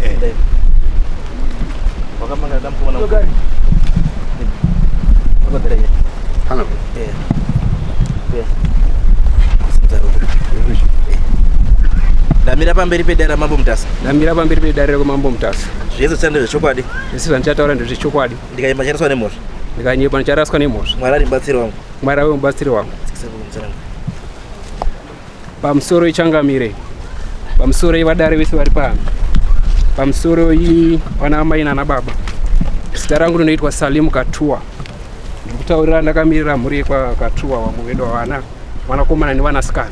Eh. Wakamanga damkumana. Pana. Eh. Ndamira pamberi pedare raMambo Mutasa. Ndamira pamberi pedare raMambo Mutasa. Zvese zvichanda zvechokwadi. Zvese zvandichataura ndezvechokwadi. Ndikanyemba ndicharaswa nemhosva. Ndikanyepa ndicharaswa nemhosva. Mwari ari mubatsiri wangu. Mwari ave mubatsiri wangu. Pamusoro ichangamire. Pamusoro ivadare vese vari pano. Pamusoro vana amai nana baba. Zita rangu rinoitwa Salim Katua. Ndiri kutaurira ndakamirira mhuri yekwaKatuwa vamwe vedu vana vanakomana nevanasikana.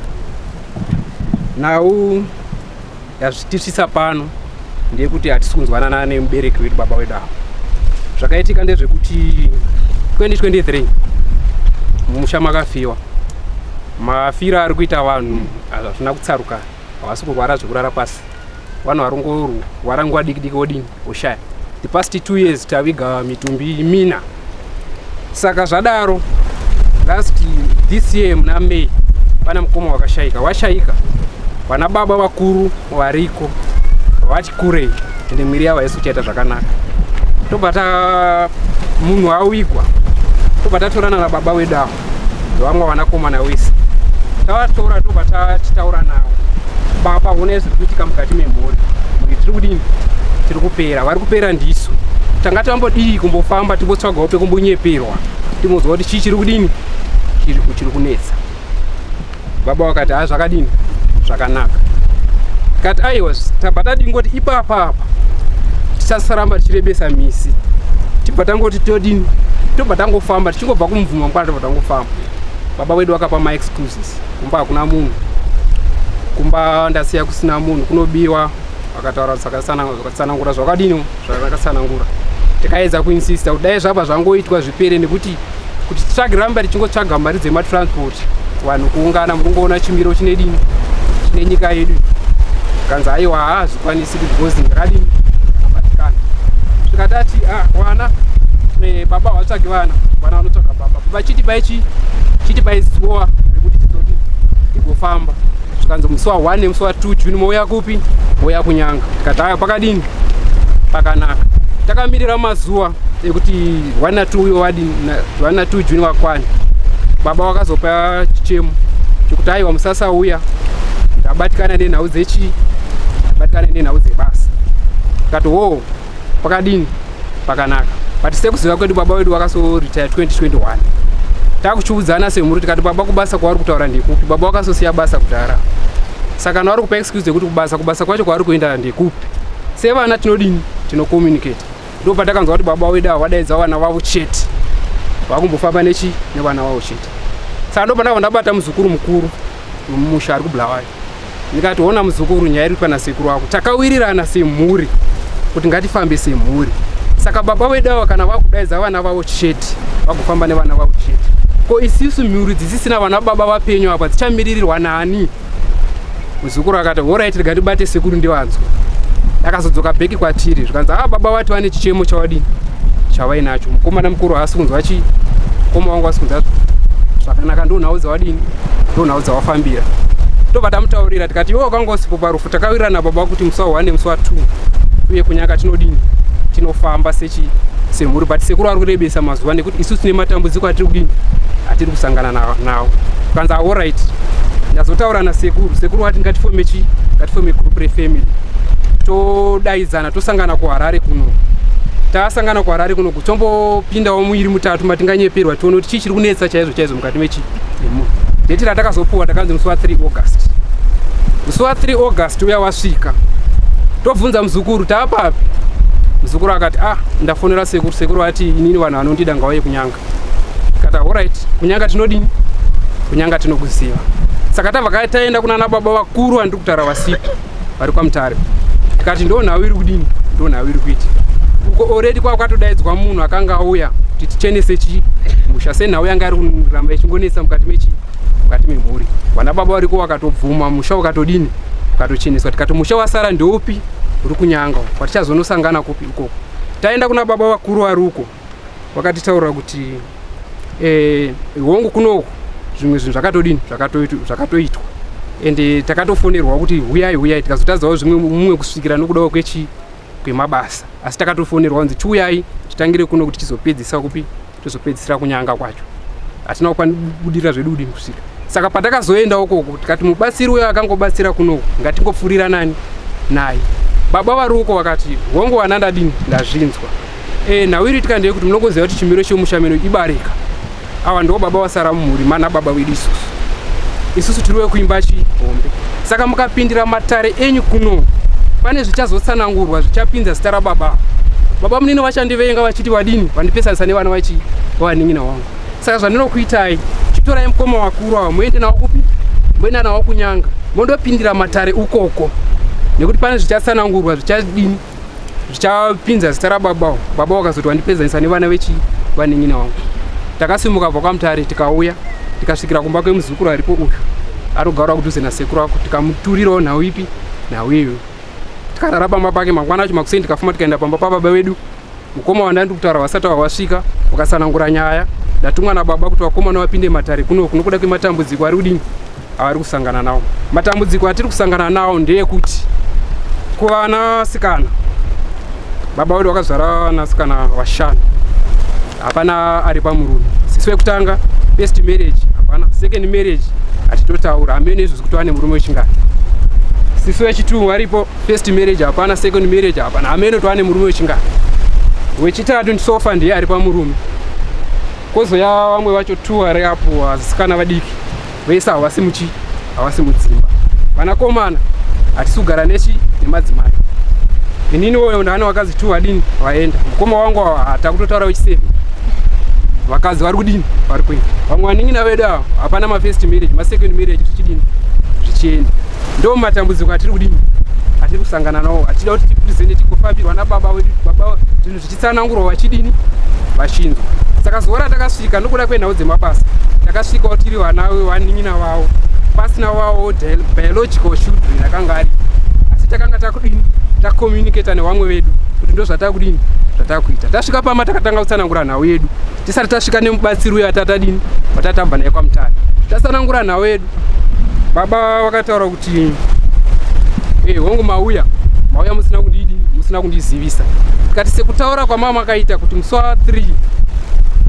Nhau yazvitisvitsa pano ndeyekuti hatisi kunzwanana nemubereki wedu baba wedu ava. Zvakaitika ndezvekuti 2023 mumusha makafiwa. Mafiro ari kuita vanhu hazvina kutsarukana, havasi kurwara zvekurara pasi. Vanhu vari kungorwara nguva diki diki wodini woshaya. The past 2 years taviga mitumbi mina. Saka zvadaro last this year muna May pana mukoma wakashaika, washaika vana baba vakuru variko vati kurei ende mwiri yavo haisi kuchaita zvakanaka. Tobva ta munhu awigwa, tobva tatorana nababa wedu avo vamwe vanakomana wese tavatora, tobva tachitaura navo, baba honai zviri kuitika mukati memhuri, mhuri tiri kudini, tiri kupera, vari kupera ndisu. Tanga tambodii kumbofamba timbotsvagawo pekumbonyeperwa timbonzwa kuti chii chiri kudini, chiri kunetsa. Baba vakati ha zvakadini, zvakanaka. Tikati aiwa, tabva tadingoti ipapa apa tichasaramba tichirebesa misi, tibva tangoti todini, tobva tangofamba tichingobva kumubvuma mukwana, tobva tangofamba. Baba wedu vakapa maexcuses, kumba hakuna munhu, kumba ndasiya kusina munhu, kunobiwa. Vakataura zvakatsanangura zvakadini, zvakatsanangura. Tikaedza kuinsista kuti dai zvabva zvangoitwa zvipere, nekuti kuti titsvage ramba tichingotsvaga mari dzematransport, vanhu kuungana, mukungoona chimiro chine dini chine nyika yedu. Kanzi aiwa haazvikwanisi because ndakadini abatikana. Svika tati ah, wana baba havatsvagi vana, vana vanotsvaga baba. Baba chiti pai chi chiti pai zuva rekuti tizoti tigofamba. Zvikanzi musi wa 1 nemusi wa 2 June mouya kupi? Mouya kuNyanga. Tikati aya pakadini, pakanaka. Takamirira mazuva ekuti 1 na 2 uyo wadi 1 na 2 June wakwana. Baba wakazopa chichemo chekuti aiwa musasauya, ndabatikana nenhau dzechi, ndabatikana nenhau dzebasa. Tikati wo pakadini, pakanaka. But sekuziva kwedu baba wedu wakasoretire 2021. Takuchiudzana semhuri tikati baba kubasa kwavari kutaura ndekupi? Baba wakasosiya basa kudhara. Saka kana vari kupa excuse yekuti kubasa kwacho kwavari kuenda ndekupi? Sevana tinodini? Tinocommunicate. Ndipo patakanzwa kuti baba wedu ava vadaidza vana vavo chete, vakumbofamba nechi nevana vavo chete. Saka ndo pandakabva ndabata muzukuru mukuru mumusha ari kuBulawayo, ndikati ona muzukuru, nyaya iri kuitwa nasekuru wako, takawirirana semhuri kuti ngatifambe semhuri. Saka baba wedu ava kana vakudaidza vana vavo chete, vagofamba nevana vavo chete. Ko isisu mhuri dzisisina vana baba vapenyu apa dzichamiririrwa nani? Muzukuru akati horait, rega ndibate sekuru ndivanzwe. Akazodzoka bheki kwatiri zvikanzi ah, baba vati vane chichemo chawadini chavainacho. Mukomana mukuru haasi kunzwa chi mukoma wangu haasi kunzwa zvakanaka, ndonhau dzawadini, ndonhau dzawafambira. Tobva tamutaurira tikati iwe wakanga usipo parufu, takawirirana baba kuti musi wa 1 nemusi wa 2 uye kunyanga tinodini, tinofamba sechi semhuri, but sekuru ari kurebesa mazuva nekuti isu tine matambudziko atiri kudini, atiri kusangana nawo. Kanzi alright, ndazotaura nasekuru, sekuru vati ngatifome chi ngatifome group refamily, todaidzana tosangana kuHarare kuno. Tasangana kuHarare kuno tombopindawo muiri mutatu matinganyeperwa tione kuti chii chiri kunetsa chaizvo chaizvo mukati mechi memunhu. Date ratakazopuwa takanzi musi wa 3 August. Musi wa 3 August uya wasvika, tobvunza muzukuru taapapi. Muzukuru akati ah, ndafonera sekuru, sekuru vati inini vanhu vanondida ngavauye kuNyanga. Tikati alright, kuNyanga tinodini? Kunyanga tinokuziva. Saka tabva taenda kunana baba vakuru vandiri kutaura vasipo vari kwaMutare, tikati ndo nhau iri kudini, ndo nhau iri kuitika uko. Already kwa kwatodaidzwa munhu akanga auya kuti tichenese chi musha senhau yanga iri kuramba ichingonetsa mukati mechi mukati memhuri. Vana baba variko vakatobvuma, musha ukatodini, ukatocheneswa. Tikati musha wasara ndeupi? Uri kuNyanga, kwatichazonosangana kupi ukoko. Taenda kuna baba vakuru vari uko, vakatitaurira kuti hongu kunoku zvimwe zvinhu zvakatodini, zvakatoitwa. Ende takatofonerwa kuti huyai huyai, tikazotadzawo zvimwe mumwe kusvikira nokudawo kwechi kwemabasa, asi takatofonerwa kunzi chiuyai titangire kuno kuti tizopedzisa kupi, tozopedzisira kunyanga kwacho. Hatina kubudirira zvedu kudini kusvika. Saka patakazoenda ukoko tikati mubatsiri uyo akangobatsira kunoku ngatingopfurira nani naye. Baba vari uko vakati hongu vana ndadini ndazvinzwa. Nhau iri tika ndeyekuti munongoziva kuti chimiro chemusha meno ibarika. Ava ndo baba vasara mumhuri mana baba vedu isusu. Isusu tiri wekuimba chihombe. Saka mukapindira matare enyu kuno pane zvichazotsanangurwa zvichapinza zita rababa. Baba munini vachandivenga vachiti vadini vandipesanisa nevana vachi vanin'ina wangu. Saka zvandinokuitai, chitorai mukoma wakuru ava muende nawo kupi? Muende nawo kunyanga. Mondopindira matare ukoko. Nekuti pane zvichatsanangurwa zvichadini zvichapinza zita rababa. Baba vakazoti vandipedzanisa nevana vechi vanin'ina wangu. Takasimuka kubva kwaMutare tikauya tikasvikira kumba kwemuzukuru aripo uyu anogara kudhuze nasekuru ako, tikamuturirawo nhau ipi nhau iyoyo. Tikarara pamba pake. Mangwana acho makuseni tikafuma tikaenda pamba pababa vedu. Mukoma wandandi kutaura vasati vawasvika vakatsanangura nyaya. Ndatumwa nababa kuti vakomana vapinde matare kuno kunokuda kwematambudziko ari kudini avari kusangana nawo. Matambudziko atiri kusangana nawo ndeyekuti kuvanasikana, baba vedu vakazvara vanasikana vashanu, hapana ari pamurume. Sisi wekutanga first marriage hapana, second marriage hatitotaura hamene izvozvi kuti vane murume wechingani. Sisi wechitu varipo, first marriage hapana, second marriage hapana, hamene kuti vane murume wechingani. Wechitatu ndisofa ndiye ari pamurume, kozoya vamwe vacho two ari apo vasikana vadiki vese havasi muchi havasi mudzimba. Vanakomana hatisi kugara nechi nemadzimai. Inini woyo ndaane vakadzi two vadini vaenda. Mukoma wangu hatakutotaura wechi7 vakadzi vari kudini vari kuenda. Vamwe vanin'ina vedu ava hapana mafirst marriage, masecond marriage zvichidini zvichienda. Ndo matambudziko atiri kudini atiri kusangana nawo. Hatida kuti tipresente tigofambirwa nababa wedu, baba zvinhu zvichitsanangurwa vachidini vachinzwa. Saka zuva ratakasvika nokuda kwenhau dzemabasa takasvikawo tiri vana vanin'ina vavo pasina wavo biological children akanga ari, asi takanga takudini tacommunicata nevamwe vedu kuti ndo zvatakudini zvatakuita. Tasvika pama takatanga kutsanangura nhau yedu tisati tasvika nemubatsiri uyo atatadini watatabva naye kwaMutare. Tatsanangura nhau yedu, baba vakataura kuti hongu mauya musina kundidi musina kundizivisa. Tikati sekutaura kwamama makaita kuti musi wa3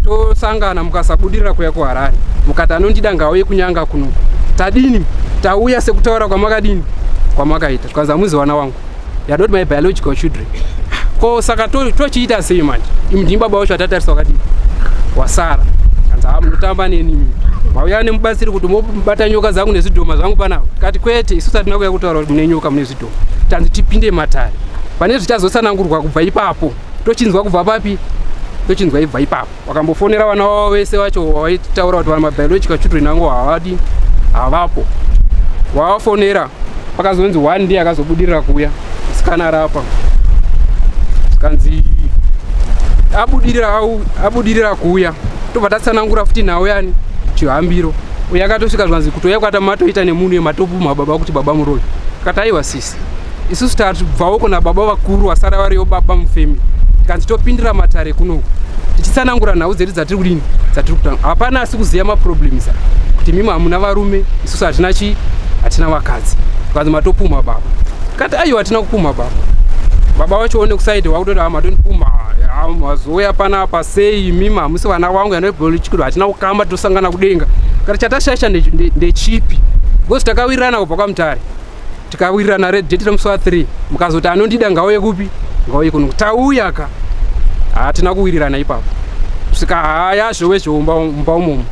tosangana, mukasabudirira kuya kuHarare mukati anondida ngauye kunyanga kunoku, tadini tauya sekutaura kwamakadini kwamakaita. Zvikanzi hamuzi vana wangu, you are not my biological children. Ko saka tochiita sei manje? Imi ndini baba wacho atatarisa wakadini wasara. Kanzi ha munotamba neni imi mauya nemubatsiri kuti mobata nyoka dzangu nezvidhoma zvangu panapa. Tikati kwete, isusu hatina kuya kutaura kuti mune nyoka mune zvidhoma. Tanzi tipinde matare pane zvichazotsanangurwa kubva ipapo. Tochinzwa kubva papi? Tochinzwa ibva ipapo. Wakambofonera vana vavo vese vacho waitaura kuti vana mabiological children angu havadi havapo. Wavafonera pakazonzi one ndiye akazobudirira kuuya musikana arapa, zvikanzi abudirira kuuya. Tobva tatsanangura futi nhau yani chihambiro uyo akatosvika, zvikanzi kutouya kwata matoita nemunhu yematopumha baba kuti baba muroyi. Tikati aiwa sisi, isusu tabvawo kuna baba vakuru vasara variyo baba mufemi. Tikanzi topindira matare kunoku tichitsanangura nhau dzedu dzatiri kudini dzatiri kutanga. Hapana asi kuziva maproblems kuti mimi hamuna varume, isusu hatina chi hatina vakadzi. Tikanzi matopumha baba. Tikati aiwa hatina kupumha baba. Baba vacho one kusaidi wakutoti matondipumha mazouya panapa sei, mimi hamusi vana vangu yanobiological, hatina kukamba tosangana kudenga. Kati chatashaisha ndechipi? Because takawirirana kubva kwaMutare tikawirirana redate remusi wa3, mukazoti anondida ngauye kupi ngauye kuno, tauya ka hatina kuwirirana ipapo kusvika haya zvowe zvoumba mumba umomo.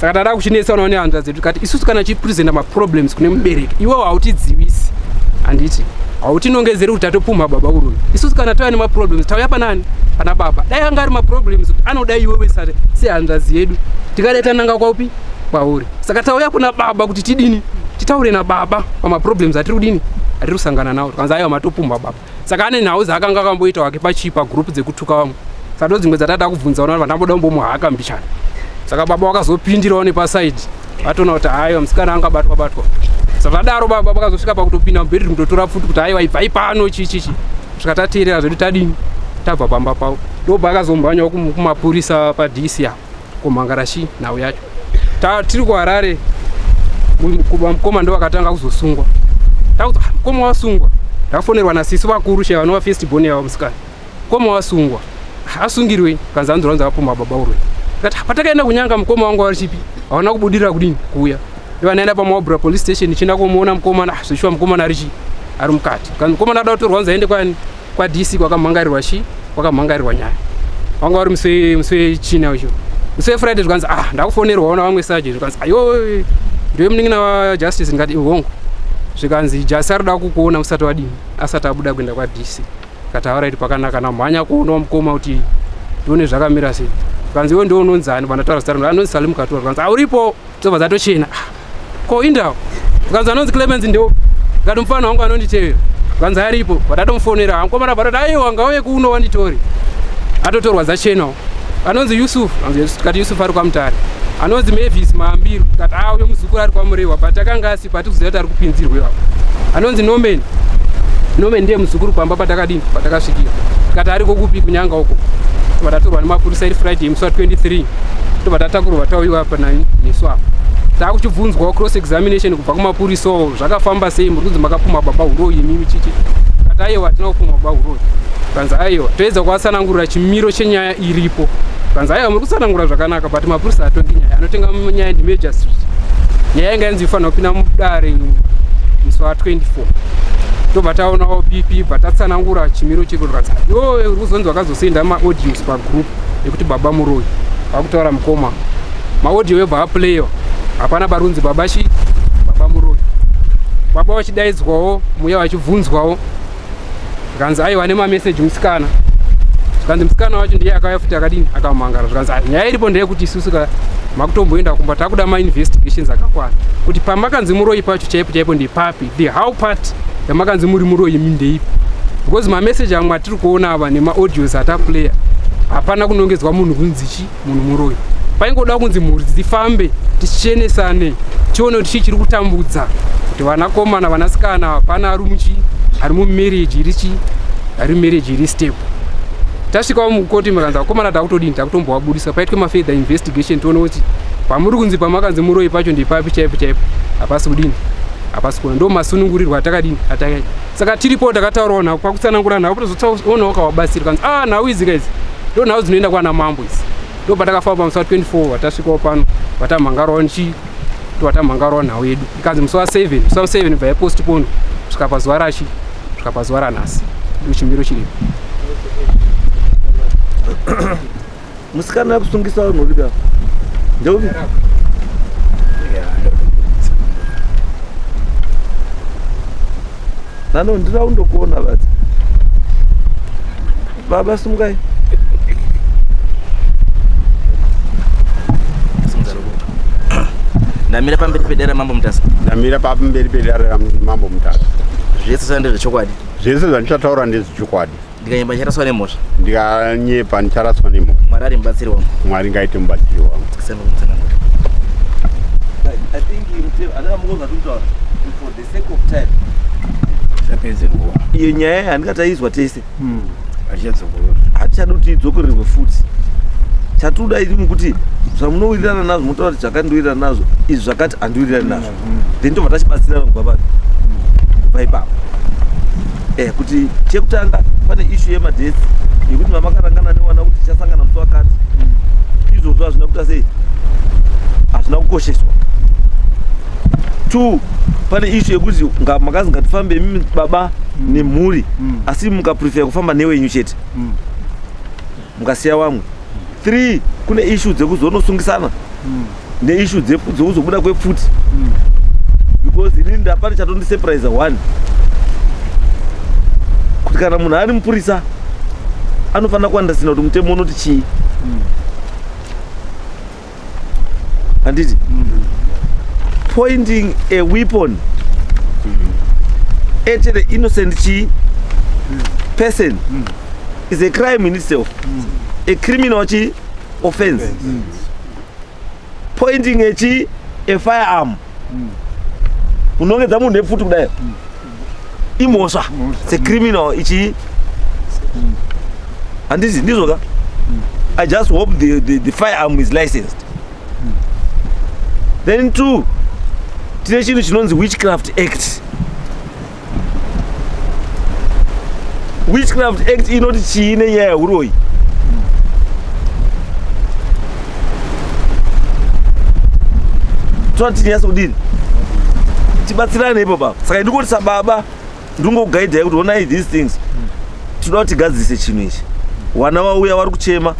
Saka tada kuchinetsanawo nehanzva dzedu, tikati isusu kana chipresenta maproblems kune mubereki iwewo hautidzivisi, handiti hautinongedzeri kuti tatopumha baba urume. Isusu kana tauya nemaproblems tauya panani pana baba. Dai anga ari maproblems kuti anoda iwewe sehanzvadzi yedu tikadai tananga kwaupi kwauri. Saka tauya kuna baba kuti tidini titaure nababa pamaproblems atiri kudini atiri kusangana nawo. Tikanzi aiwa matopumha baba. Saka ane nhau dzaakanga akamboita wake pachipa group dzekutuka vamwe. Saka ndo dzimwe dzatada kubvunza ona vandamboda kumbomuhaka mbichana. Saka baba wakazopindirawo nepasaidi vatoona kuti aiwa musikana angabatwa batwa. Saka zvadaro baba vakazosvika pakutopinda mubedroom kutotora pfuti kuti aiwa ibvai pano chichichi. Svika tateerera zvedu tadini tabva pamba pavo. Ndobva akazomhanyawo kumapurisa paDC apo kumhangara chi nhau yacho. Tiri kuHarare. Mukoma ndo vakatanga kuzosungwa. Takuti ah, mukoma wasungwa. Ndafonerwa nasisi vakuru chaivo vanova first born yavo musikana. Mukoma wasungwa. Ah, asungirwei? Kanzi anzi ranzi apumha baba urwe. Ndikati ah, patakaenda kunyanga mukoma wangu ari chipi? Hawana kubudirira kudini kuuya. Ndivanaenda paMaubra police station ichienda komuona mukomana, ah, zveshuwa mukomana ari chi ari mukati. Kanzi mukomana ada kutorwa anzi aende kwani kwaDC kwakamhangarirwa chi kwakamhangarirwa nyaya. Wanga uri musi wechina ucho. Musi weFriday zvikanzi ah ndakufonerwa ona vamwe sergeant zvikanzi ayo ndiwe munin'ina waJustice ndikati hongu. Zvikanzi Jasi arikuda kukuona usati wadini asati abuda kuenda kwaDC. Kati alright pakanaka namhanya kuona mukoma kuti ndione zvakamira sei. Zvikanzi iwe ndiwe unonzani vandataura zita rangu anonzi Salim Katura zvikanzi auripo dzobva dzatochena ah, ko indawo zvikanzi anonzi Clemens ndiwo ndikati mufana wangu anonditevera zvikanzi aripo vadatomufonera mukomana bva aiwa ngauye kuno wanditore atotorwa dzachenawo anonzi Yusuf tikati Yusuf ari kwaMutare anonzi Mavis Maambiru tikati ah uyo muzukuru ari kwaMurewa but akanga asipo hatikuziva kuti ari kupinzirwe apo anonzi Norman Norman ndiye muzukuru pamba patakadini patakasvikira tikati ariko kupi kunyanga uko tobva tatorwa nemapurisa iri Friday musi wa 23 tobva tatakurwa tauyiwa apa nesu apa takuchibvunzwawo cross examination kubva kumapurisawo zvakafamba sei muri kunzi makapumha baba huroyi imimi chichi kati aiwa hatina kupumha baba huroyi kanzi aiwa toedza kuvatsanangurira chimiro chenyaya iripo kanzi aiwa muri kutsanangura zvakanaka but mapurisa atongi nyaya anotenga nyaya ndimagistrate nyaya yanga yanzi ifanira kupinda mudare musi wa 24 tobva taonawo pp bva tatsanangura chimiro cheko zvikanzi iwo uri kuzonzi wakazosenda maaudios pagroup ekuti baba muroyi vakutaura mukoma maaudio yobva aplayiwa hapana parunzi baba chi baba muroyi baba vachidaidzwawo muya vachibvunzwawo zvikanzi aiwa nemameseji musikana zvikanzi musikana wacho ndiye akauya futi akadini akamangara zvikanzi ah, nyaya iripo ndeyekuti isusu ka makutomboenda kumba takuda mainvestigations akakwana kuti pamakanzi muroyi pacho chaipo chaipo ndepapi the how part yamakanzi muri muroyi imi ndeipi because mameseji amwe atiri kuona ava nemaaudios ataplayer hapana kunongedzwa munhu kunzi chi munhu muroyi paingoda kunzi mhuri dzifambe tichenesane tione kuti chii chiri kutambudza kuti vanakomana vanasikana hapana ari muchi ari mumarriage iri chi ari mumarriage iri step tasvikawo mukoti makanzi vakomana takutodini takutombovabudisa paitwe mafurther investigation tione kuti pamuri kunzi pamakanzi muroyi pacho ndepapi chaipo chaipo hapasi kudini hapasi kuona ndo masunungurirwa atakadini atakaita saka tiripo takataurawo nhau kwakutsanangura nhau kutozoonawo kawabatsiri kanzi ah nhau idzi ka idzi ndo nhau dzinoenda kwana mambo idzi ndo patakafamba musi wa 24 vatasvikawo pano vatamhangarawo nchi tovatamhangarawo nhau yedu ikanzi musi wa 7 musi wa 7 bva yapostpone kusvika pazuva rachi kusvika pazuva ranhasi ndo chimiro chiripo Musikana akusungisa vanhu uripi apa? Ndeupi? Nano ndira undokuona badzi. Baba simukai. Ndamira pamberi pedare ramambo Mutasa. Ndamira pamberi pedare ramambo Mutasa. Zvese zvandiri zvechokwadi. Zvese zvandichataura ndezvechokwadi. Ndikanyepa ndicharaswa nemhosva. Ndikanyepa ndicharaswa nemhosva. Mwari ari mubatsiri wangu. Mwari ngaite mubatsiri wangu. Sendokutsanangura. I think andanga mukonza kutaura for the sake of time. Tapedze nguva. Iyo nyaya handingataizwa tese. Hatichadzokorora. Hatichadi kuti idzokorerwe futi. Chatoda iri mukuti zvamunowirirana nazvo motaura kuti zvakati ndowirirana nazvo izvi zvakati handiwirirani nazvo. Then tobva tachibatsirana kubva papi? Kubva ipapo. Eh, kuti chekutanga pane issue yemadeaths yekuti mamakarangana newana kuti tichasangana musi wakati. Izvozvo hazvina kuita sei? Hazvina kukosheswa. Two, pane issue yekuti makazi ngatifambe imimi baba nemhuri asi mukaprefer kufamba newenyu chete. Mukasiya vamwe. 3 kune issue dzekuzonosungisana neissue dzekuzobuda kwepfuti because inini ndapane chatondisurprise one kuti kana munhu ari mupurisa anofanira kuandasina kuti mutemo unoti chii handiti pointing a weapon at the innocent chii person is a crime in itself a criminal chii offense pointing a chii a firearm unongedza munhu nepfuti kudai imhosva it's a criminal ichi handiti ndizvo ka i just hope the firearm is licensed then two Tine chinhu chinonzi Witchcraft Act. Witchcraft Act inoti chii nenyaya yeuroyi? Toda tinyatso kudini, tibatsirane ipo baba. Saka ndikuti sababa ndingokugaidhai kuti onai these things, tinoda kuti tigadzise chinhu ichi. Wana wauya wari kuchema,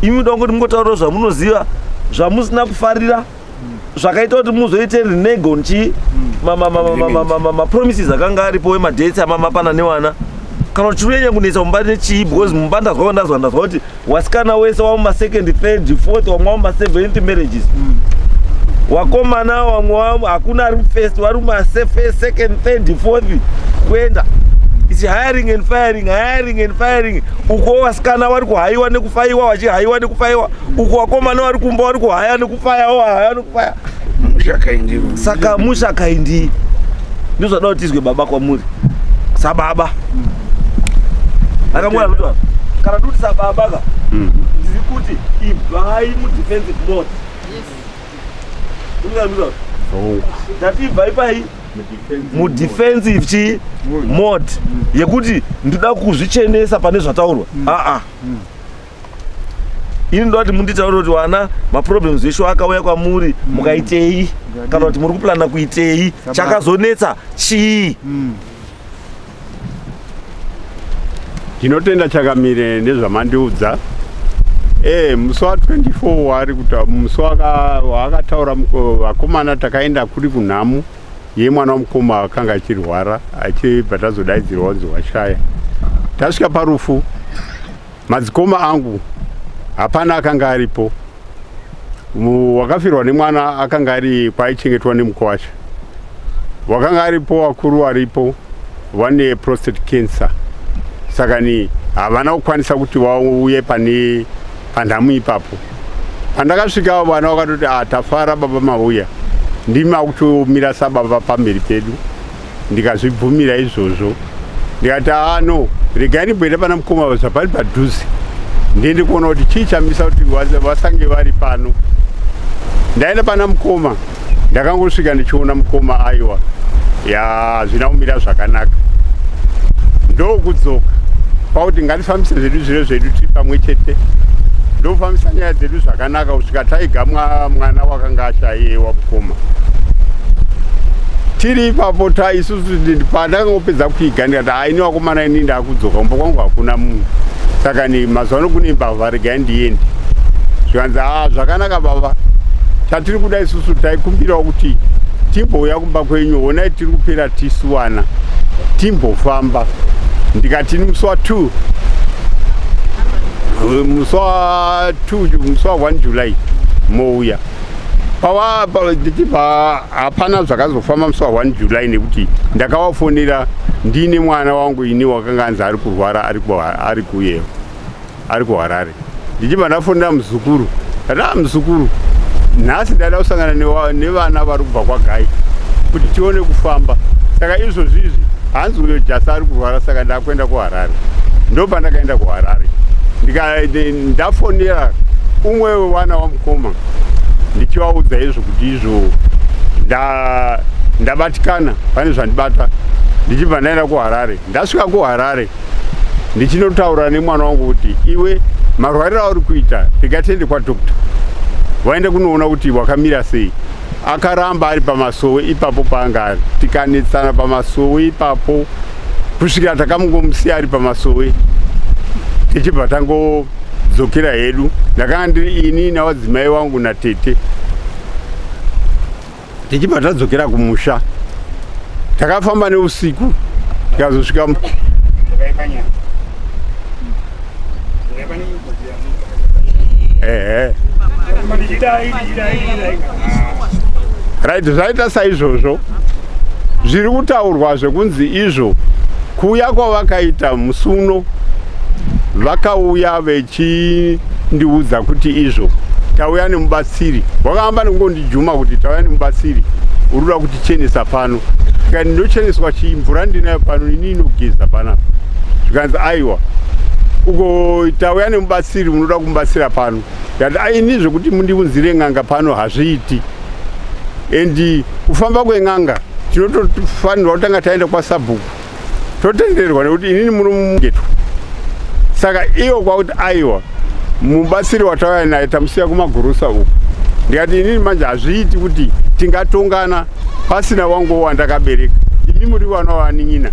imi muda kungoti mungotaurawo zvamunoziva, zvamusina kufarira, zvakaita kuti muzoite renego nchi mapromises akanga aripo emadates amamapana newana, kana kuti chiri kunyanya kunetsa mumba nechii? Because mumba ndazwa ndazwa ndazwa kuti wasikana wese wamumasecond, third, fourth, wamwe wamumaseventh marriages. Wakomana wamwe hakuna ari mufirst, vari mumasecond, third, fourth kuenda. It's hiring and firing, hiring and firing. Uko vasikana vari kuhayiwa nekufaiwa, vachihayiwa nekufaiwa. Uko vakomana vari kumba vari kuhaya nekufayawo, haya nekufaya. Mushakaindi. Saka mushakaindi ndozvada kuti tizwe baba kwamuri sababa. Akamwana kuti kana ndikuti sababa ka, ndiri kuti ibvai mudefensive mode. Ndati ibvai pai mudefensive chi mode yekuti ndoda kuzvichenesa pane zvataurwa. Aa, ini ndoda kuti munditaure kuti wana maproblems esho akauya kwamuri mukaitei, kana kuti muri kuplana kuitei, chakazonetsa chii? Ndinotenda chakamire nezvamandiudza. Musi wa24 waari kuta, musi waakataura vakomana, takaenda kuri kunhamu yemwana wamukoma akanga achirwara, achibva tazodaidzirwa kunzi washaya. Tasvika parufu, madzikoma angu hapana akanga aripo. Wakafirwa nemwana akanga ari kwaichengetwa nemukwasha. Wakanga aripo wakuru waripo vane prostate cancer, saka ni havana kukwanisa kuti vauye pane panhamu ipapo. Pandakasvika, vana vakatoti, "Ah, tafara baba mauya, ndimi akutomira sababa pamberi pedu." Ndikazvibvumira izvozvo, ndikati, "Aa, no, regai ndimboenda pana mukoma zvapari padhuze, ndiende kuona kuti chii chamisa kuti vasange vari pano." Ndaenda pana mukoma, ndakangosvika ndichiona mukoma, aiwa, ya, hazvina kumira zvakanaka. Ndokudzoka pakuti ngatifambise zvedu zviro zvedu tiri pamwe chete. Ndofambisa nyaya dzedu zvakanaka kusvika taiga mwana wakanga ashayewa mukoma. Tiri ipapo ta isusu pandakangopedza kuiga, ndikati, "Haini vakomana, ini ndakudzoka kumba kwangu, hakuna munhu, saka ni mazuva ano kune mbavha, regai ndiende." Zvikanzi, "A, zvakanaka baba, chatiri kuda isusu taikumbirawo kuti timbouya kumba kwenyu, honai tiri kupera tisuwana, timbofamba." Ndikati musi wa2, musi wa2, musi wa1 July mouya. Ndichibva hapana zvakazofamba musi wa1 July, nekuti ndakavafonera ndiine mwana wangu ini wakanga anzi ari kurwara, ari kuyewo ari kuHarare. Ndichibva ndafonera muzukuru, ndati, "A, muzukuru, nhasi ndaida kusangana nevana vari kubva kwaGai kuti tione kufamba. Saka izvozvi izvi hanzi uyo Jasa ari kurwara, saka ndakuenda kuHarare." Ndo pandakaenda kuHarare, ndafonera umwe wevana wamukoma ndichivaudza izvo kuti izvo ndabatikana pane zvandibata. Ndichibva ndaenda kuHarare. Ndasvika kuHarare, ndichinotaura nemwana wangu kuti, "Iwe, marwariro auri kuita, ndingatiende kwadoctor, waende kunoona kuti wakamira sei." Akaramba ari pamasowe ipapo paanga ari. Tikanetsana pamasowe ipapo kusvikira takamungomusiya ari pamasowe, tichibva tangodzokera hedu. Ndakanga ndiri ini navadzimai wangu natete. Tichibva tadzokera kumusha, takafamba neusiku, tikazosvika ehe, right. Zvaita saizvozvo zviri kutaurwa zvekunzi izvo kuuya kwavakaita musi uno, vakauya vechindiudza kuti izvo tauya nemubatsiri. Vakahamba nekungondijuma kuti tauya nemubatsiri, uri kuda kutichenesa pano. Ndikati, "Ndinocheneswa chii? Mvura ndinayo pano, ini inogeza panapa." Zvikanzi, "Aiwa, uko tauya nemubatsiri, unoda kumubatsira pano." Ndikati, "Aini zvekuti mundiunzire n'anga pano hazviiti." And kufamba kwen'anga tinotofanirwa kutanga taenda kwasabhuku totenderwa nekuti inini muno mugetwa. Saka iyo kwakuti aiwa, mubatsiri watauya naye tamusiya kumagurusa uku. Ndikati inini manje hazviiti kuti tingatongana pasina wangu wandakabereka. Imi muri vana vanin'ina,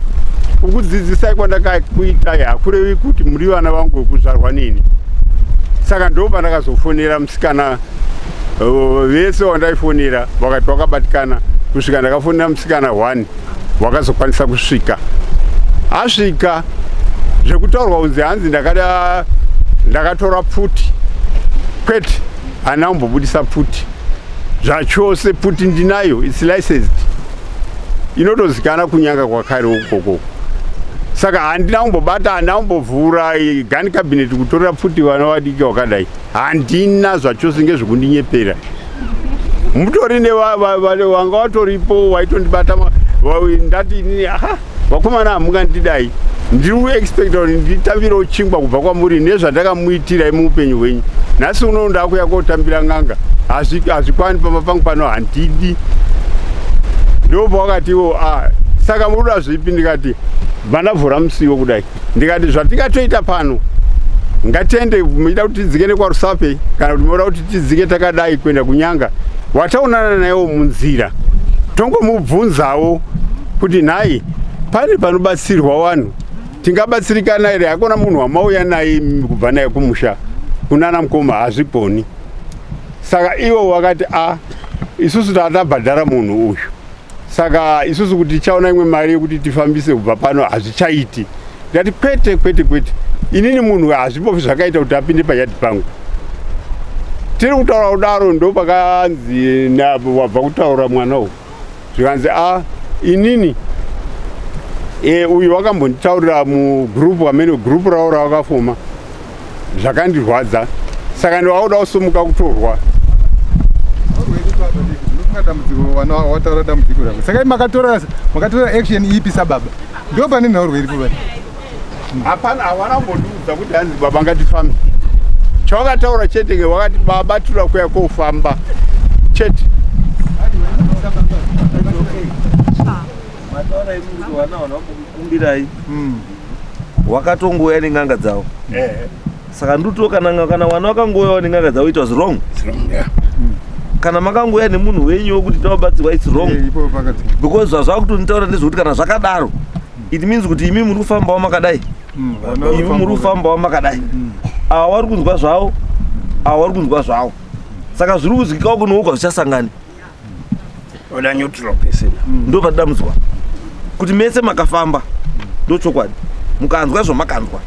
kukudzidzisai kwandakakuitai hakurevi kuti muri vana vangu vekuzvarwa neni. Saka ndo pandakazofonera musikana, vese wandaifonera vakati wakabatikana, kusvika ndakafonera musikana one wakazokwanisa kusvika. Asvika zvekutaurwa kunzi hanzi ndakada ndakatora pfuti, kwete, handina kumbobudisa pfuti zvachose. Pfuti ndinayo, it's licensed, inotozikana kunyanga kwakare ukoko. Saka handina kumbobata, handina kumbovhura gun cabinet kutorera pfuti vana vadiki wakadai, handina zvachose. Ngezvekundinyepera, mutori nevanga watoripo waitondibata. Ndati inini, aha, vakomana, hamungandidai, ndiri kuexpecta kuti nditambirewo chingwa kubva kwamuri nezvandakamuitirai muupenyu hwenyu. Nhasi uno ndakuya kotambira n'anga, hazvikwani pamba pangu pano, handidi. Ndopawakatiwo, a saka muruda zvipi? Ndikati vandavhura musiwo kudai, ndikati zvatingatoita pano, ngatiende. Muchida kuti tidzike nekwaRusape kana kuti muda kuti tidzike takadai kuenda kunyanga? Wataonana nayewo munzira, tongomubvunzawo kuti nhai, pane panobatsirwa vanhu, tingabatsirikana here? Hakuna munhu wamauya naye kubva naye kumusha kunana mukoma, hazvigoni. Saka ivo vakati, a isusu tatabhadhara munhu uyu, saka isusu kuti tichaona imwe mari yekuti tifambise kubva pano hazvichaiti. Ndati kwete, kwete, kwete, inini munhu hazvimbofi zvakaita kuti apinde payadhi pangu. Tiri kutaura kudaro, ndo pakanzi wabva kutaura mwana uyu, zvikanzi, a inini uyu wakambonditaurira mugrupu amene, gurupu ravo ravakafoma, zvakandirwadza, saka ndiwakuda kusumuka kutorwa. Dambudziko wataura dambudziko rako, saka makatora action ipi sababa? Ndo pane nhaurwa iripo pai. Hapana, havana kumbondiudza kuti hanzi baba ngatifambe. Chawakataura chete nge wakati baba tura kuya kofamba chete. Mataura imi kuti vana vambokukumbirai, wakatongouya nen'anga dzavo. Saka ndutiwo kana wana wakangouyawo nen'anga dzavo, it was wrong. Kana makangouya nemunhu wenyu wekuti tawabatsirwa, it's wrong. Ipo pakati. Because zvazvakutonditaura ndezvekuti kana zvakadaro, it means kuti imi muri kufambawo makadai, imi muri kufambawo makadai, ava vari kunzwa zvavo, ava vari kunzwa zvavo, saka zviri kuzwikawo kunouka zvichasangani. Oda neutral person. Ndo padambudzwa kuti mese makafamba, ndochokwadi, mukanzwa zvamakanzwa.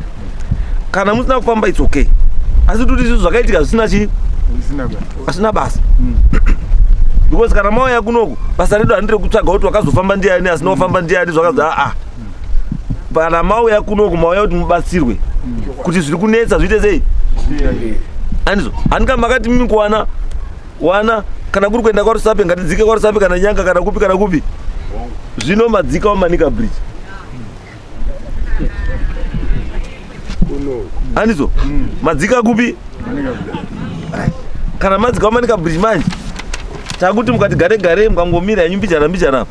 Kana musina kufamba, it's okay, asi kuti izvi zvakaitika zvisina chii, Zvisina basa. Pasina basa, because kana mauya kunoku, basa redu handiri kutsvaga kuti wakazofamba ndiani, asina kufamba ndiani, zvakazi aa. Kana mauya kunoku, mauya kuti mubatsirwe kuti zviri kunetsa zviite sei, andizvo? Handika makati mimi kuwana wana kana kuri kuenda kwaRusape, ngatidzike kwaRusape kana Nyanga kana kupi kana kupi. Zvino madzika waManica Bridge, andizvo? Madzika kupi? Kana madzika waManica Bridge manje, takuti mukati gare gare, mukangomira henyu mbijana mbijana,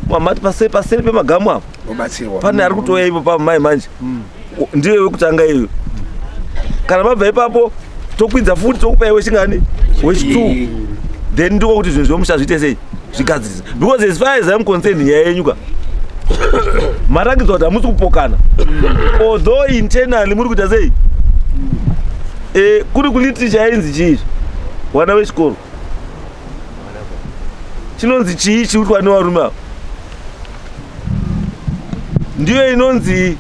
mamati paseri pemagamu apo. Obatsirwa. Pane ari kutouya ipo pamai manje, ndiyo wekutanga iyoyo. Kana mabva ipapo, tokwidza futi, tokupa iwe chingani, wechi2, then ndiko kuti zvinhu zvomusha zviite sei, zvigadzirise. Because as far as I'm concerned, nyaya yenyu ka, marakidzwa kuti hamusi kupokana, although internally muri kuita sei. Kuri kuliterature yainzi chii, vana vechikoro, chinonzi chii chiitwa nevarume ava? Ndiyo inonzi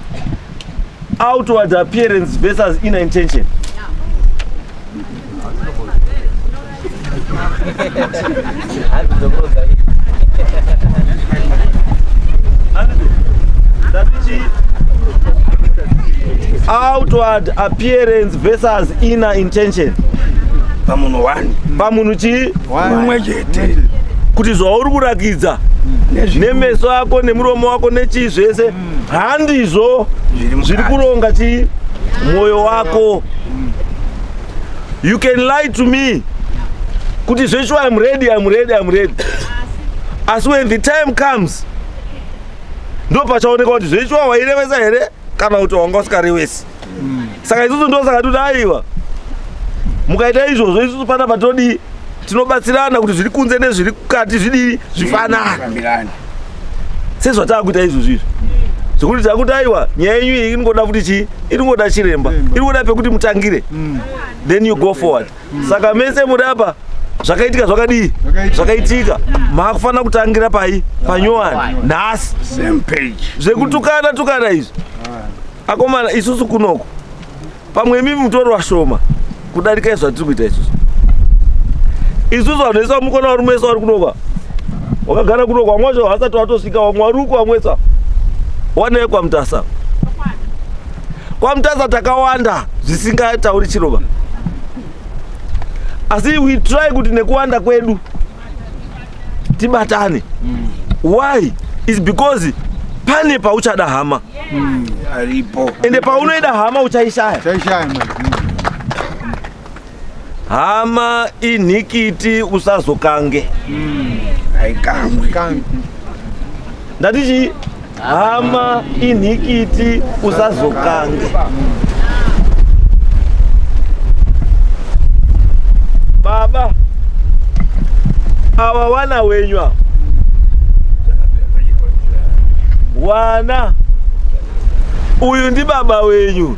outward appearance versus inner intention. Ndati outward appearance versus inner intention. Pamunhu one. Pamunhu chii? Mumwe chete. Kuti zvauri kurakidza nemeso ako nemuromo wako nechii zvese handizvo Zviri zviri mukati. Kuronga chii mwoyo wako. You can lie to me. Kuti zveshuwa, I'm ready, I'm ready, I'm ready, asi when the time comes ndo pachaoneka kuti zveshuwa wairevesa here kana kuti wanga usikarevesi. Saka isusu ndo saka toti aiwa, mukaita izvozvo, isusu panapa todii? Tinobatsirana kuti zviri kunze nezviri kukati zvidii? Zvifanane. Fambirani. Sezvataakuita izvozvo izvi, zvekuti takuti aiwa, nyaya yenyu iyi inongoda kuti chii? Inongoda chiremba, inongoda pekuti mutangire, then you go forward. Saka mese muri apa, zvakaitika zvakadii? Zvakaitika. Zvakaitika. Maakufanira kutangira pai panyowani nhasi. Same page. Zvekutukana tukana izvi, akomana, isusu kunoko pamwe imimi mutori washoma kudarika izvo zvatiri kuita isusu. Isusu vanhu vese vamukona, varume vese vari kunokwa, wakagara kunokwa, vamwe vacho havasati vatosvika, vamwe vari uko, vamwe vese wanei kwaMutasa. KwaMutasa takawanda zvisingatauri chiroba, asi we try kuti nekuwanda kwedu tibatane. Why? Is because pane pauchada hama. Aripo. Ende paunoida hama uchaishaya. Chaishaya manje. Hama inhikiti, usazokange. Haikamwi. Kangi. Ndati chii? Hama inhikiti, usazokange. Baba, ava wana wenyu ava, wana uyu ndi baba wenyu.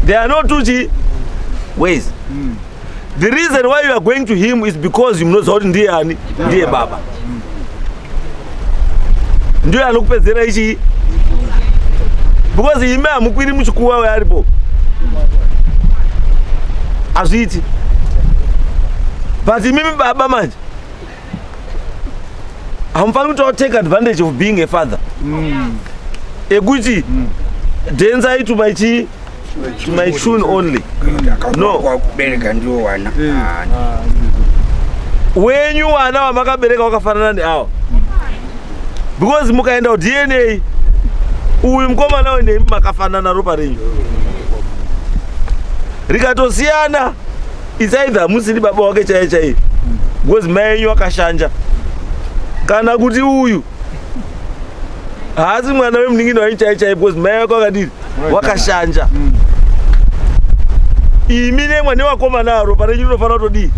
There are no two chi ways. The reason why you are going to him is because munoziva kuti ndiye ani? Ndiye baba, ndiye anokupedzera ichi, because ime hamukwiri muchikuwa wearipo, hazviiti. But imimi baba manje hamufaniri kuti take advantage of being a father ekuti denzai to my chi to my tune only. No. Wakubereka ndiwo wana. Wenyu wana wamakabereka wakafanana neawa, because mukaenda kuDNA, uyu mukomana uyu nemi makafanana, ropa renyu rikatosiyana, it's either musiri baba wake chaiye chaiye because mai enyu akashanja, kana kuti uyu haasi mwana wemunin'ina wenyu chaiye chaiye because mai wake wakadini? Wakashanja. Imi nemwa nevakomana, ropa renyu rinofanira kutodii?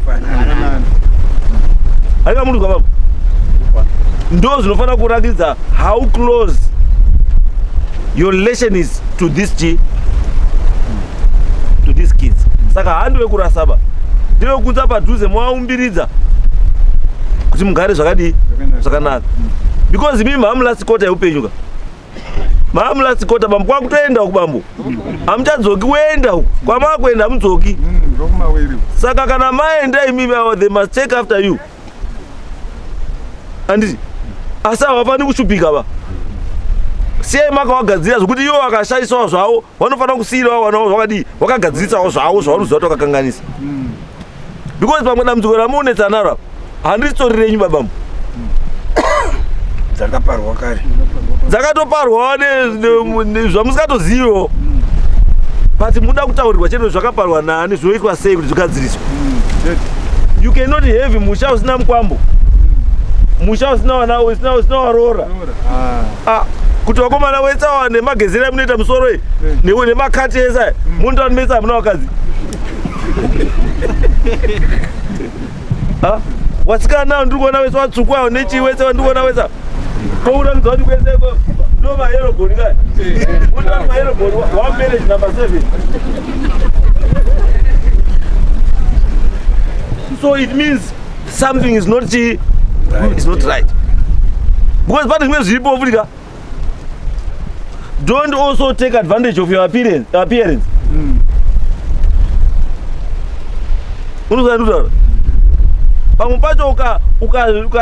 Fanana. Haika munhu baba, ndo zvinofanira kuratidza how close your relation is to this g to these kids. Saka handi wekurasaba, ndewekuunza padhuze, movaumbiridza kuti mugare zvakadii? Zvakanaka, because imi mamu last quarter yeupenyu ka, mamu last quarter. Bambo, kwakutoenda uku, bambo, hamuchadzoki. Kuenda uku kwamakuenda hamudzoki. Ndokumawiri. Saka kana maenda imimi avo, they must take after you, handiti? Asi havafani kushupika va. Siyai makavagadzira zvokuti ivo vakashaisawo zvavo, vanofanira kusiyirawo vana vavo zvakadii? Vakagadzirisawo zvavo zvavanoziva kuti vakakanganisa, because pamwe dambudziko ramuonetsa naro apa handisitori renyu, babamu. Dzakaparwa kare. Dzakatoparwawo zvamusingatoziviwo, but muda kutaurirwa chete zvakaparwa naani, zvinoitwa sei kuti zvigadziriswe. You cannot have musha usina mukwambo, musha usina wana, usina waroora. Ah, kuti vakomana wese awa nemagezera amunoita musoro iyi nemakati ese aya, munoita kuti mese hamuna vakadzi. Ah, wasikana ndiri kuona wese watsvuku awo nechii, wese wandiri kuona wese kouratidza kuti kwese ndo maherobhoni kaya, unoita maherobhoni wa marriage number 7. So it means something is not chi is not right, because pane zvimwe zviripo futi ka. Don't also take advantage of your appearance. Unozwa ndikutaura? Pamwe pacho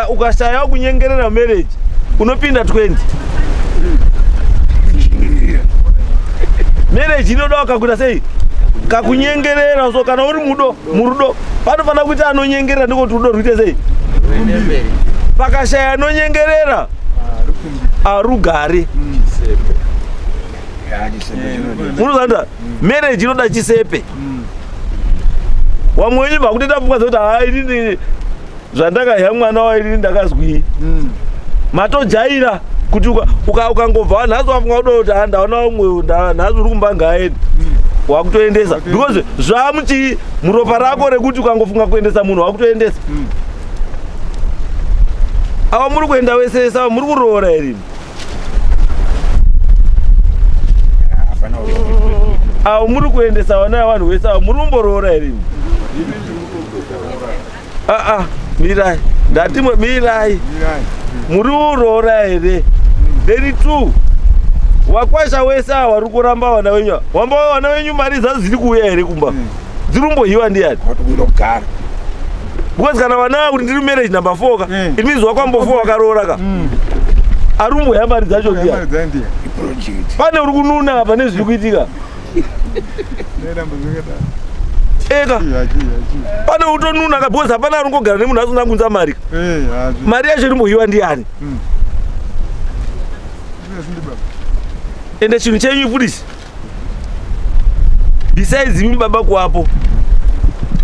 ukashaya kunyengerera marriage, unopinda 20. Marriage inoda wakakuita sei? Kakunyengerera. So kana uri mudo murudo, panofanira kuita anonyengerera, ndiko kuti rudo ruite sei? Pakashaya anonyengerera, arugare. Munozanda marriage inoda chisepe. Wamwe wenyu vakutoita pfungwa dzekuti haa inini zvandakahya mwana wainini ndakazwii. Matojaira kuti ukangobva nhasi wafunga kuda kuti haa ndaona umwe nhasi uri kumba ngaaende. Wakutoendesa because zvamuchii muropa rako rekuti ukangofunga kuendesa munhu wakutoendesa. Ava muri kuenda wese wese ava muri kuroora here imi? Avo muri kuendesa vana vevanhu vese ava muri kumboroora here imi? Aa mirai ndati mirai muri kuroora here? Then two wakwasha wese ava vari kuramba vana venyu ava wamba vana venyu mari dzadzo dziri kuuya here kumba? Dziri kumbohiwa ndiyani? Kundogara. Because kana vana kuti ndiri marriage number 4 ka it means wakwambo 4 wakaroora ka. Ari kumbohiwa mari dzacho ndiyani? Project. Pane uri kununa apa nezviri kuitika. Eka. Pane utonuna ka because hapana ari kungogara nemunhu asina kunza mari. Mari yacho iri kumbohiwa ndiyani? Ende chinhu chenyu futi besides imi baba kuapo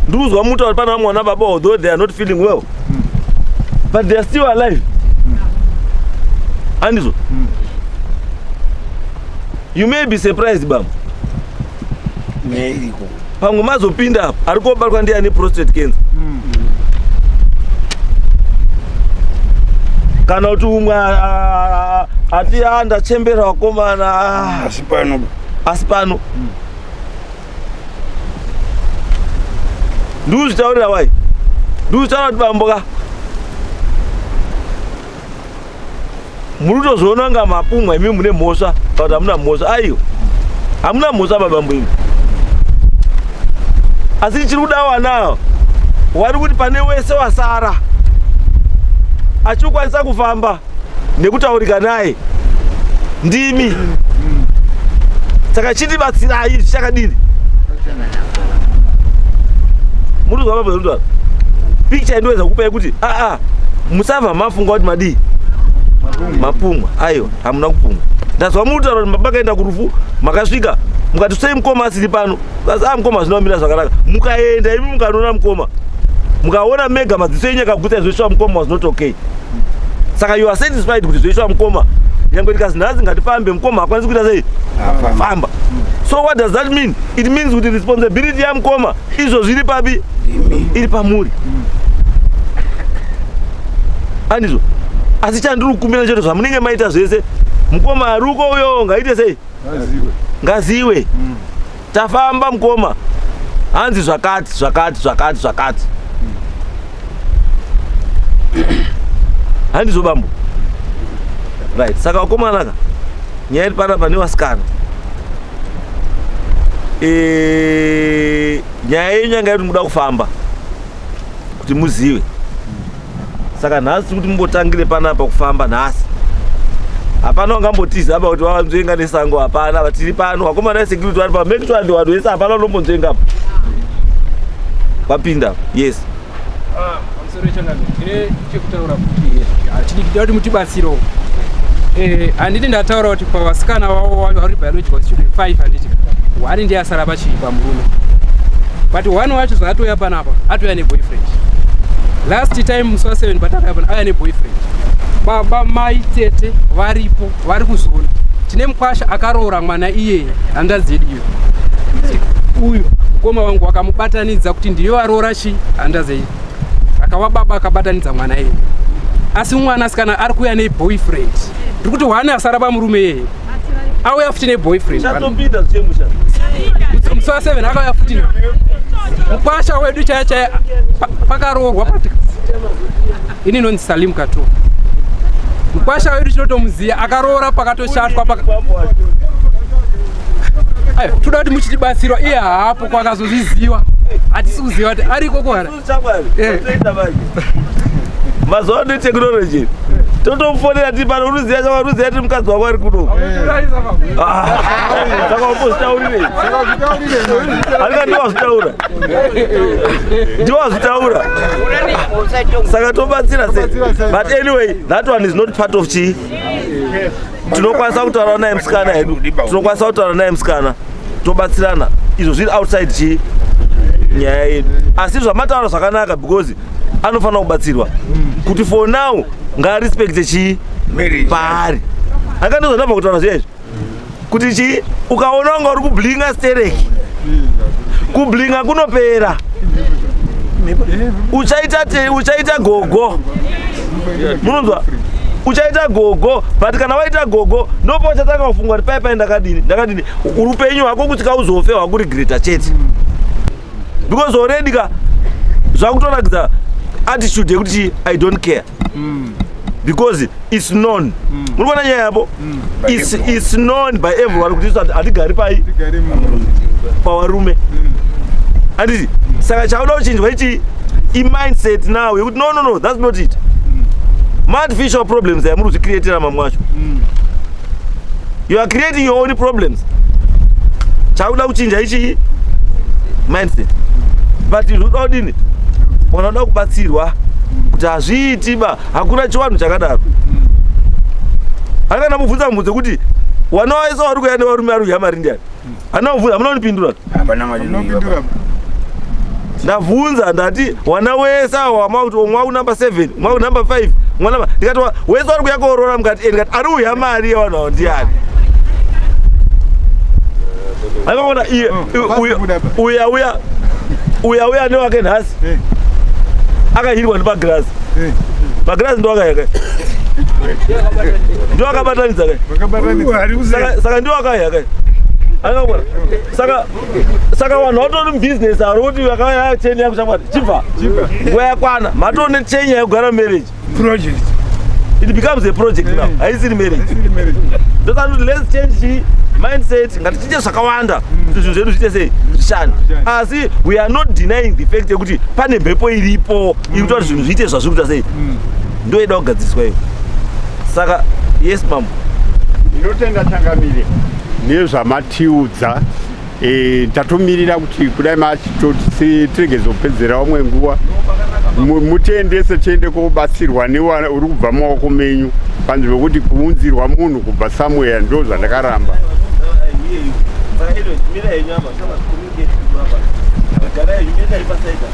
ndikuzwa muta kuti pane vamwe vana baba although they are not feeling well but they are still alive. Andizvo? You may be surprised baba. Neiriko. Pamwe mazopinda apa ari kobatwa ndiye ane prostate cancer. Kana kuti umwe ati ndachembera vakomana. Asi pano. Asi pano. Ndikuzvitaurira wai. Ndikuzvitaurira kuti bambo ka. Muri kutozoona kunga mapumwa imi mune mhosva kana kuti hamuna mhosva. Aiwa. Hamuna mhosva babambo imi. Asi chiri kuda wana wari kuti pane wese wasara achikwanisa kufamba nekutaurika naye ndimi. Saka chitibatsirai zvichakadini? Muri kuzwa baba zvinotwara. Picture indoweza kukupai kuti musabva mafunga kuti madii? Mapumwa. Aiwa, hamuna kupumwa. Ndazwa mutaura kuti baba kaenda kurufu, makasvika mukati sei mukoma asiri pano. Asi mukoma zvinomira zvakanaka. Mukaenda imi mukanoona mukoma. Mukaona mega madziso enyu akagutsa zvoiswa mukoma was not okay. Saka you are satisfied kuti zvoiswa mukoma. Nyangwe ndikazi nhasi ngatifambe mukoma hakwanisi kuita sei? Famba. So what does that mean? It means kuti responsibility ya mukoma izvo zviri papi? Iri pamuri. Andizvo. Asi chandiri kukumbira chete zvamunenge maita zvese mukoma aruko uyo ngaite sei? Ngaziwe. Tafamba mukoma. Hanzi zvakati zvakati zvakati zvakati. Handizvo bambo. Right. Saka vakomana ka nyaya iri panapa nevasikana. Nyaya yenyu yanga iri muda kufamba kuti muzive. Saka nhasi kuti mumbotangire panapa kufamba nhasi. Hapana wangambotiza apa kuti wavanzvenga nesango hapana, tiri pano. Vakomana vesecurity vari pa make sure vanhu vese hapana unombonzvenga apa. Vapinda. Yes. Pamusoro changamire, ndine chekutaura kuti hatidi kuti mutibatsirewo. Handiti ndataura kuti pavasikana vavo vari biological children 5 handiti one ndiye asara pachii pamurume, but one wacho zvaatouya panapa atouya neboyfriend. Last time musi wa 7 patakauya pana auya neboyfriend. Baba mai tete varipo vari kuzona. Tine mukwasha akaroora mwana iyeye hanzvadzi yedu iyo. Uyu mukoma wangu wakamubatanidza kuti ndiyo aroora chi hanzvadzi iyi. Akawa baba akabatanidza mwana iyeye. Asi mwana sikana ari kuuya neboyfriend. Ndiri kuti one asara pamurume iyeye. Auya futi neboyfriend. Chatopinda zvichemusha. Musi wa 7 akauya futi. Mukwasha wedu chaya chaya pakaroorwa pati. Ini nonzi Salim Kato. Mukwasha wedu tinotomuziya akaroora pakatoshatwa paka. Ayo, toda kuti muchitibatsirwa iye haapo kwakazozviziwa. Hatisi kuziva kuti ariko kuhara. Mazuva ano technology totomufonera tiri pano, unoziva chava unoziva tiri mukadzi wako ari kuno. Saka wambozvitaurirei? Andika ndiwazvitaura. Ndiwazvitaura. Saka tobatsira sei? But anyway, that one is not part of chi. Tinokwanisa kutaura naye musikana hedu. Tinokwanisa kutaura naye musikana. Tobatsirana. Izvo zviri outside chi nyaya yedu. Asi zvamataura zvakanaka because anofanira kubatsirwa kuti for now ngaarespecte chii paari. Akandozva ndabva kutaura zviya izvi kuti chii, ukaona unga uri kublinga stereki, kublinga kunopera, uchaita uchaita gogo, munonzwa, uchaita gogo. But kana waita gogo, ndopa uchatanga kufunga kuti pai pai ndakadini, ndakadini. Upenyu hwako kuti kauzofe hwakuregreta chete, because already ka zvakutoratidza attitude yekuti chi I don't care because it's known. Muri kuona nyaya yapo? It's known by everyone kuti isu hatigari pai Tigari pavarume, handiti? Saka chauda kuchinjwa ichi imindset now yekuti no, no, no, that's not it. Maartificial problems aya muri kuzvicreatira mamwe acho. You are creating your own problems. Chakuda kuchinja ichi mindset, but zvoda kudini? Wanoda kubatsirwa kuti hazviiti ba, hakuna chivanhu chakadaro. Hakana mubvunza mubvunzo kuti wana wese wari kuya nevarume ari kudya mari ndiani? Handina kubvunza, hamuna kundipindura. Hapana mari. Unopindura. Ndabvunza, ndati wana wese awa wamakuti umwe wakunumber 7, umwe wakunumber 5, umwe number, ndikati wese wari kuya koorora mukati, ndikati ari kuya mari yevanhu avo ndiani? Akaona iye Kubuda pa. Uya uya uya uya newake nhasi akahirwa ndipagirazi. Magirazi ndo akaya kai, ndo akabatanidza kai. Vakabatanidza. Saka ndiwo akaya kai, akakona. Saka vanhu vatori mubhizinesi ari kuti vakauya cheni yangu, shamwari, chibva. Chibva. Nguva yakwana, matone cheni yekugara marriage. Project. It becomes a project now, haisiri marriage. Isiri marriage. Ndosati let's change chi mindset, ngatichinje zvakawanda kuti zvinhu zvedu zviite sei, zvishande. Zvishande. Asi we are not denying the fact yekuti pane mhepo iripo iri kuita kuti zvinhu zviite zvazviri kuita sei. Ndoida kugadziriswa iyo. Saka yes, mambo. Ndinotenda, changamire, nezvamatiudza. Tatomirira kuti kudai machitoti tiregezopedzera vamwe nguva. Mutiendese tiende kobatsirwa newa uri kubva mumaoko menyu, panzvimbo yekuti kuunzirwa munhu kubva somewhere. Ndo zvandakaramba. Saka anyway, mira henyu apa, saka communicate apa. Gara henyu, mira paside.